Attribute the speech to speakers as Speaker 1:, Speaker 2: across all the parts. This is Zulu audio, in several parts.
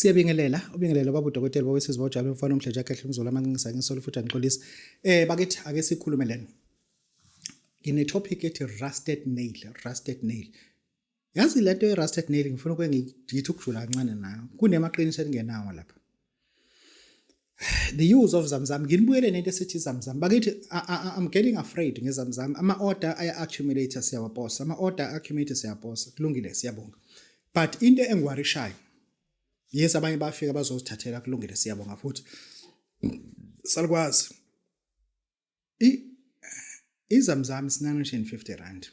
Speaker 1: Siyabingelela, ubingelela baba udokotela bawesizwe bawujabe mfana omhle nje akhehle umzolo amanqinisa ngisolo futhi angixolisi. Bakithi ake sikhulume lena. Ngine topic ethi rusted nail, rusted nail. Yazi lento ye rusted nail ngifuna ukuke ngithi ukujula kancane nayo. Kunemaqiniso elingenawo lapha. The use of Zamzam nginibuyele nento esithi Zamzam. Bakithi I'm getting afraid ngeZamzam. Ama order aya accumulate siyawaposa. Ama order accumulate siyaposa. Kulungile siyabonga. But into engiwarishayo yes abanye bafika bazozithathela kulungile siyabonga futhi. Salukwazi. IZamzam is 950 rand.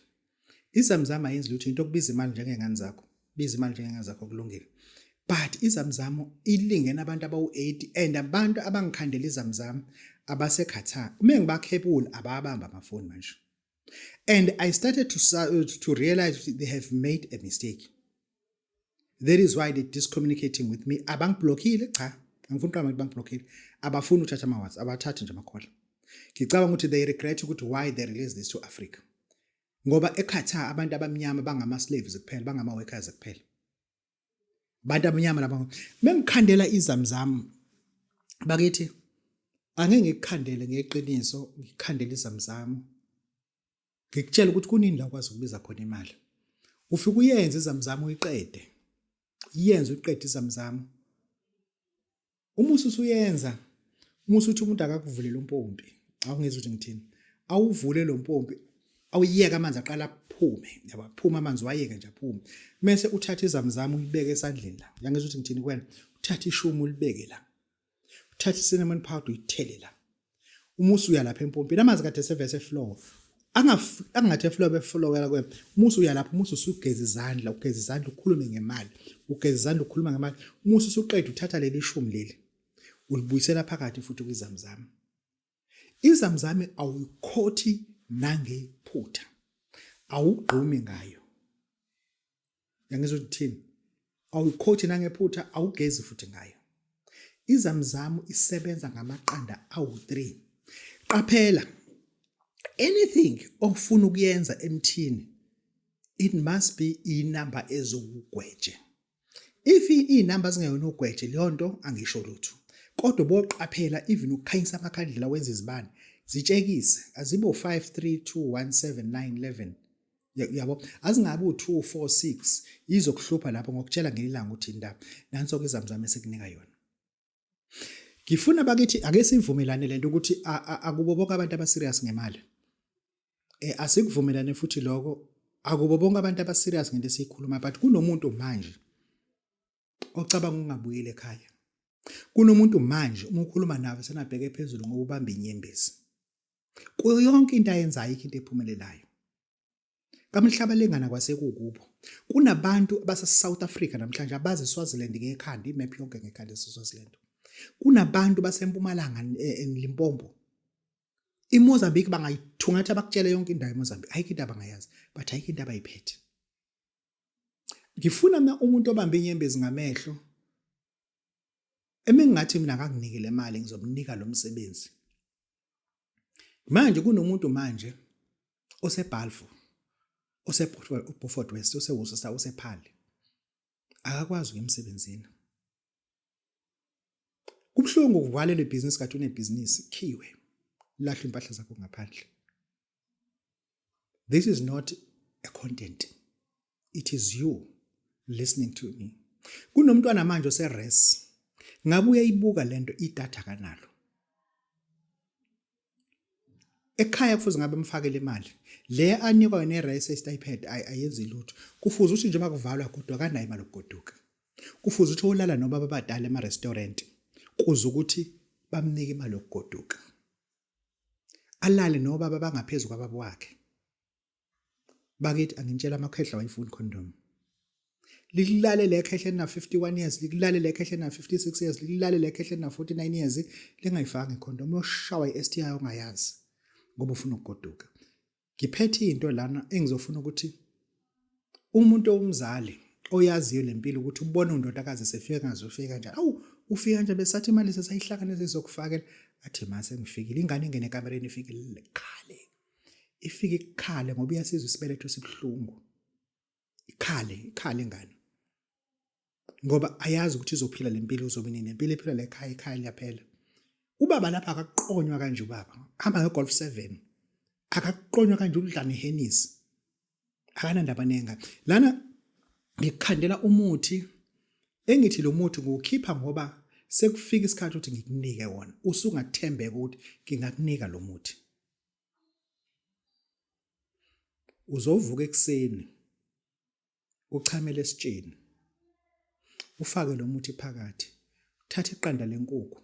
Speaker 1: IZamzam ayenzi lutho into okubiza imali njengengane zakho. Biza imali njengengane zakho kulungile. But iZamzam ilingene abantu abawu-80 and abantu abangikhandela iZamzam abaseQatar. Uma ngibakhebula ababamba amafoni manje. And I started to realize they have made a mistake. That is why they discommunicating with me. Abangiblockile cha. Angifuni uqamba ukuthi bangiblockile. Abafuni ukuthatha ama WhatsApp, abathathi nje ama-call. Ngicabanga ukuthi they regret ukuthi why they release this to Africa. Ngoba eQatar abantu abamnyama bangama slaves kuphela, bangama workers kuphela. Abantu abamnyama laba mengikhandela izamzam bakithi angeke ngikukhandele ngeqiniso, ngikhandele izamzam. Ngikutshela ukuthi kunini la ukwazi ukubiza khona imali. Ufike uyenze izamzamo uyiqede. Iyenze uyiqede izamzamo. Uma usuyenza, uma usuthi umuntu akakuvulele umpompi, awungizwa ukuthi ngithini. Awuvule lo mpompi, awuyeke amanzi aqala aphume, yabo aphuma amanzi wayeke nje aphume. Mese uthatha izamzamo uyibeke esandleni la. Uyangizwa ukuthi ngithini kuwena? Uthatha ishumi ulibeke la. Uthatha i-cinnamon powder uyithele la. Uma usuya lapha empompini amanzi kade sevese flow. Angathi eflow beflowela kwe. Uma usuya lapha uma usugeza izandla, ugeza izandla ukhulume ngemali. Ugeza izandla ukhuluma ngemali. Uma usuqeda uthatha leli shumi leli. Ulibuyisela phakathi futhi kwizamzam. Izamzami awuyikhothi nangephutha. Awugqumi ngayo. Yangizwa ukuthini? Awuyikhothi nangephutha, awugezi futhi ngayo. Izamzamu isebenza ngamaqanda awu-3. Qaphela, anything ofuna ukuyenza emthini, it must be inamba eziwugweje. If iy'namba zingeyona ugweje, leyo nto angisho lutho. Kodwa boqaphela even ukukhanyisa amakhandlela wenza izibane, zitshekise, azibe u-5, 3, 2, 1, 7, 9, 11. Yabo, azingabi u-2, 4, 6, izokuhlupha lapho ngokutshela ngelilanga ukuthi indaba. Nanso-ke izamzam esikunika yona. Ngifuna bakithi ake sivumelane lento ukuthi akubo bonke abantu aba-serious ngemali. Asikuvumelane futhi lokho akubo bonke abantu aba-serious ngento esiyikhuluma but kunomuntu manje ocabanga ukungabuyeli ekhaya. Kunomuntu manje uma ukhuluma nawe senabheke phezulu ngoba ubamba inyembezi. Kuyo yonke into ayenzayo ayikho into ephumelelayo. Kamhlaba lengana kwasekukubo. Kunabantu abase South Africa namhlanje abazi Swaziland ngekhanda, imap yonke ngekhanda eseSwaziland. Kunabantu basempumalanga eLimpopo. IMozambique bangayithungatha bakutshele yonke indawo eMozambique. Ayikho into abangayazi, but ayikho into abayiphethe. Ngifuna mina umuntu obambe inyembezi ngamehlo. Emengingathi mina akanginike le mali ngizomnika lo msebenzi. Manje kunomuntu manje oseBalfour, oseBeaufort West, oseWorcester, osePhali. Akakwazi ukuya emsebenzini. Kubuhlungu ukuvalelwa ibhizinisi kade unebhizinisi khiwe. Lahlwa impahla zakho ngaphandle. This is not a content. It is you listening to me. Kunomntwana manje oseres. Ngabe uyayibuka lento idatha kanalo. Ekhaya kufuze ngabe mfakele imali. Le anikwa yona eres estipend ayenzi lutho. Kufuze ukuthi njengoba kuvalwa kodwa kanayo imali yokugoduka. Kufuze ukuthi olala nobaba abadala ema restaurant kuze ukuthi bamnike imali yokugoduka. Alale nobaba bangaphezulu kwababa wakhe. Bakithi angintshela amakhehla wayifuni condom. Likulale le khehla ena 51 years, likulale le khehla ena 56 years, likulale le khehla ena 49 years, lingayifanga icondom uyoshawa iSTI ongayazi ngoba ufuna ukugoduka. Ngiphethe into lana engizofuna ukuthi umuntu owumzali oyaziyo lempilo ukuthi ubone undodakazi sefika ngaze ufika kanjani. Awu ufika kanjani besathi imali sesayihlanganisa izokufakela athi mase ngifikile ingane ingene ekamereni ifike ikhale. Ifike ikhale ngoba iyasizwa isibeletho sibuhlungu. Ikhale, ikhale ingane. Ngoba ayazi ukuthi izophila lempilo uzobe nini lempilo ephila lekhaya ikhaya liyaphela. Ubaba lapha akaqonywa kanje ubaba. Hamba ngeGolf 7. Akaqonywa kanje udla neHennessy. Akanandaba nengane. Lana ngikukhandela umuthi engithi lo muthi ngiwukhipha ngoba sekufika isikhathi ukuthi ngikunike wona. Usungathembeka ukuthi ngingakunika lo muthi. Uzovuka ekuseni uchamele esitsheni ufake lo muthi phakathi uthathe iqanda lenkukhu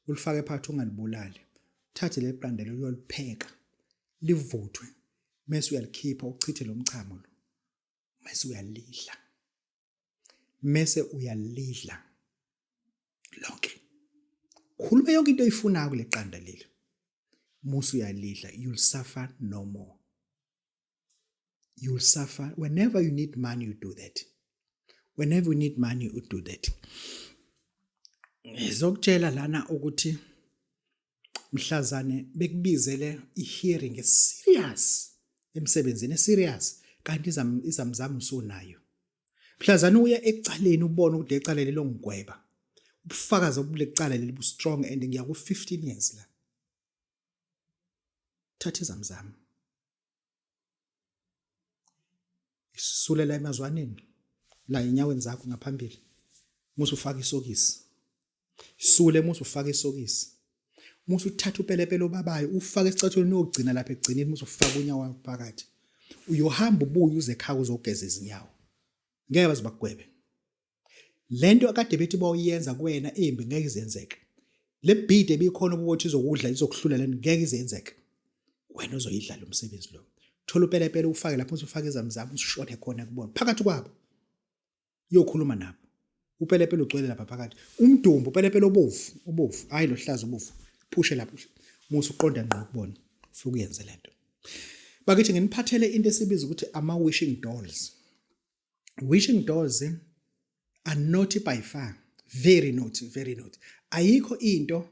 Speaker 1: ulifake phakathi ungalibulali uthathe leli qanda lelo uyolipheka livuthwe mese uyalikhipha uchithe lo mchamo lo mese uyalidla mese uyalidla lonke khuluma yonke into oyifunayo kule qanda leli musu uyalidla you'll suffer no more you'll suffer whenever you need money you do that whenever you need money you do that ngizokutshela lana ukuthi mhlazane bekubizele i-hearing serious emsebenzini serious kanti izamzama usunayo mhlazane uya ecaleni ubone ukuthi lecala lelo ngigweba ubufakazi obulecala leli bu strong and ngiya ku 15 years la thatha izamzama isulela emazwaneni la enyaweni zakho ngaphambili musu ufaka isokisi isule musu ufaka isokisi musu uthatha upelepele obabayo ufake esicathulweni uyogcina lapha ekugcineni musu ufaka unyawo wakho phakathi uyohamba ubuye uze ekhaya uzogeza izinyawo ngeke baze bakugwebe lento akade bethi bawuyenza kuwena embi ngeke izenzeke le bid ebikhona ukuthi izokudla izokuhlula lento ngeke izenzeke wena uzoyidla lo msebenzi lo thola upelepele ufake lapho usufake izamzama usishone khona kubona phakathi kwabo uyokhuluma nabo upelepele ugcwele lapha phakathi umdumbu upelepele obovu obovu hayi lo hlaza obovu phushe lapho musa uqonda ngqo kubona ufike uyenze lento bakithi nginiphathele into esibiza ukuthi ama wishing dolls Wishing dolls are naughty by far. Very naughty, very naughty. Ayikho into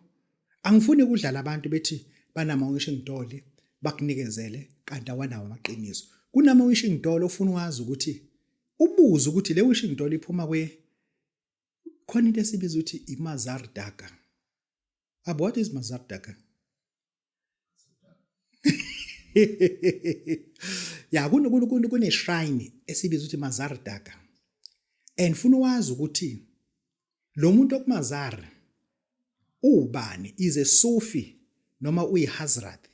Speaker 1: angifuni ukudlala abantu bethi banama wishing doll bakunikezele kanti awanawo amaqiniso. Kunama wishing doll ofuna wazi ukuthi ubuze ukuthi le wishing doll iphuma kwe khona into esibiza ukuthi imazar daga. Abo what is mazar daga? ya kune shrine esibiza ukuthi Mazar Daga and funa wazi ukuthi lo muntu okumazar ubani is a Sufi noma uyi Hazrat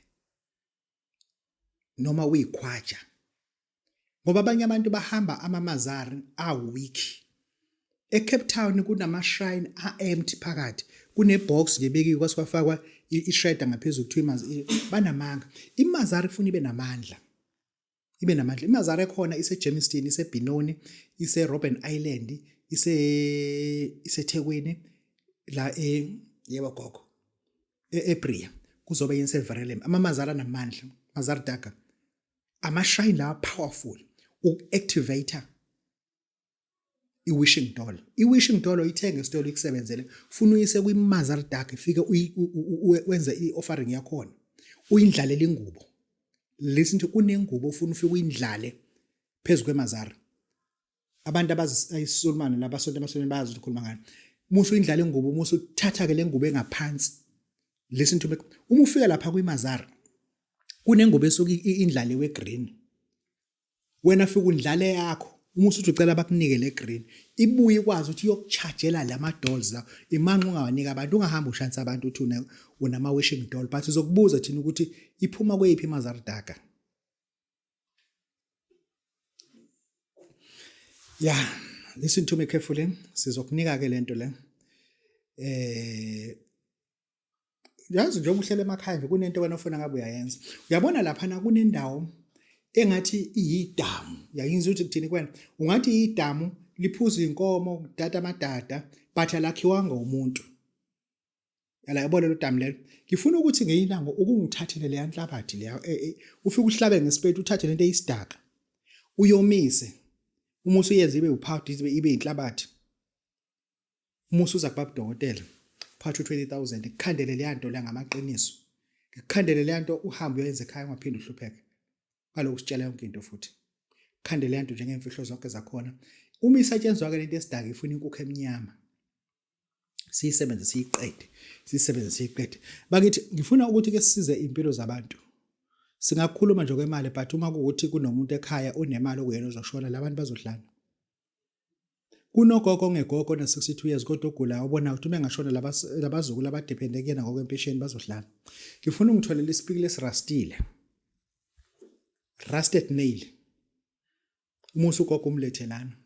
Speaker 1: noma uyikhwaja ngoba abanye abantu bahamba amamazari a-weak eCape Town kunama-shrine a-empty phakathi kune-box nje bekiwe kwase kwafakwa i-shredder ngaphezulu kuthiwa banamanga imazari kufuna ibe namandla ibe namandla imazari ekhona ise-Germiston ise-Benoni ise-Robben Island ise iseThekwini la e yebo gogo e-Ebria kuzobe yini seVerelem amamazari anamandla mazari daga ama-shrine lawa powerful uku-activator i-wishing doll i-wishing doll oyithenga esitolo ikusebenzele funa uyise kwi-mazar dark ifike wenze i-offering yakhona uyindlalele ingubo listen to kunengubo ufuna ufike uyindlale phezu kwemazar abantu abazisulumane labasonto emasontweni bayazi ukuthi ukhuluma ngani musu uyindlala ingubo musu uthatha ke lengubo engaphansi listen to me uma ufika lapha kwimazar kunengubo esuke indlaliwe green wena fika undlale yakho uma usuthi ucela bakunike le green ibuye ikwazi ukuthi iyokuchajela lama dolls la imanxa ungawanika abantu ungahamba ushansa abantu uthi unama wishing doll but uzokubuza thina ukuthi iphuma kweyiphi imazardaka Yeah, listen to me carefully. Sizokunika ke lento le. Eh yazi njengoba uhlele emakhaya nje kunento wena ofuna ngabe uyayenza. Uyabona lapha na kunendawo engathi iyidamu. Yayinza ukuthi kuthini kwena? Ungathi iyidamu liphuza inkomo kudada amadada but alakhiwanga umuntu. Yala yabo lelo damu lelo. Ngifuna ukuthi ngelinye ilanga ukungithathele leya nhlabathi leya e, e, ufike uhlabe ngesipeti uthathe lento eyisidaka uyomise uma usuyenza ibe upowder ibe ibe inhlabathi uma usuza kubaba udokotela phatha u20000 ngikukhandele leya nto la ngamaqiniso ngikukhandele leya nto uhambe uyoyenza ekhaya ungaphinde uhlupheke kaloku sitshela yonke into futhi khande leya nto njengemfihlo zonke zakhona Uma isetshenzwa ke lento esidaka ifuna inkukhu emnyama. Siyisebenze siyiqede, siyisebenze siyiqede. Bakithi ngifuna ukuthi ke sisize impilo zabantu. Singakhuluma nje kwemali but uma kuwukuthi kunomuntu ekhaya onemali okuyena ozoshona labantu bazodlana. Kunogogo ongegogo ona-62 years kodwa ogulayo obona ukuthi uma engashona labazukulu abadephende kuyena ngokwempesheni bazodlana. Ngifuna ungitholele isipikili esirastile. Rusted nail. Uma usugogo umlethe lana.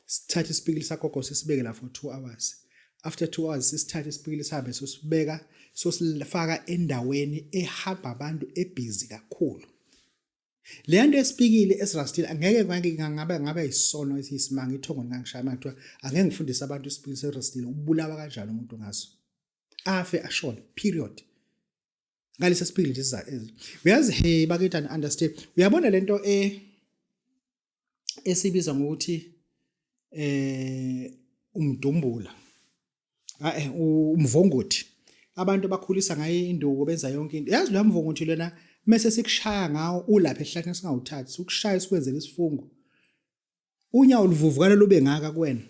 Speaker 1: Sithathe isipikili sagogo sisibeke la for 2 hours. After 2 hours sisithathe isipikili sihambe sosibeka sosifaka endaweni ehamba abantu ebhizi kakhulu. Le nto esipikile esirastile angeke ngake ngabe ngabe isono esiyisimanga ithongo lingangishaya manje kuthiwa angeke ngifundise abantu isipikili serastile ubulawa kanjani umuntu ngaso. Afe ashone period. Ngalesi sipikile nje siza uyazi hey bakithi and understand uyabona lento e esibiza ngokuthi eh umdumbula eh umvongothi abantu abakhulisa ngayo induku benza yonke into yazi lo mvongothi lena mase sikushaya ngawo ulapha ehlathini singawuthathi sikushaya sikwenzela isifungo unyawo luvuvukala lube ngaka kuwena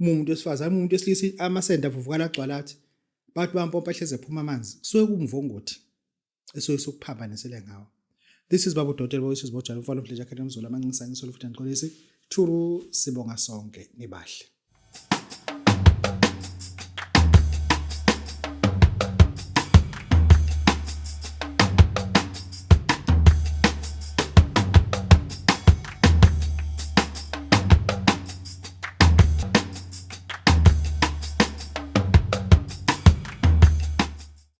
Speaker 1: umuntu wesifazane umuntu wesilisa amasende avuvukala agcwala athi bathi bampompa ehleze ephuma amanzi kusuke kumvongothi esuke sokuphambanisele ngawo this is baba udokotela bawisiz bojalo umfana omdleja khona umzulu amancingisane solo futhi angiqolisi thuru sibonga sonke nibahle.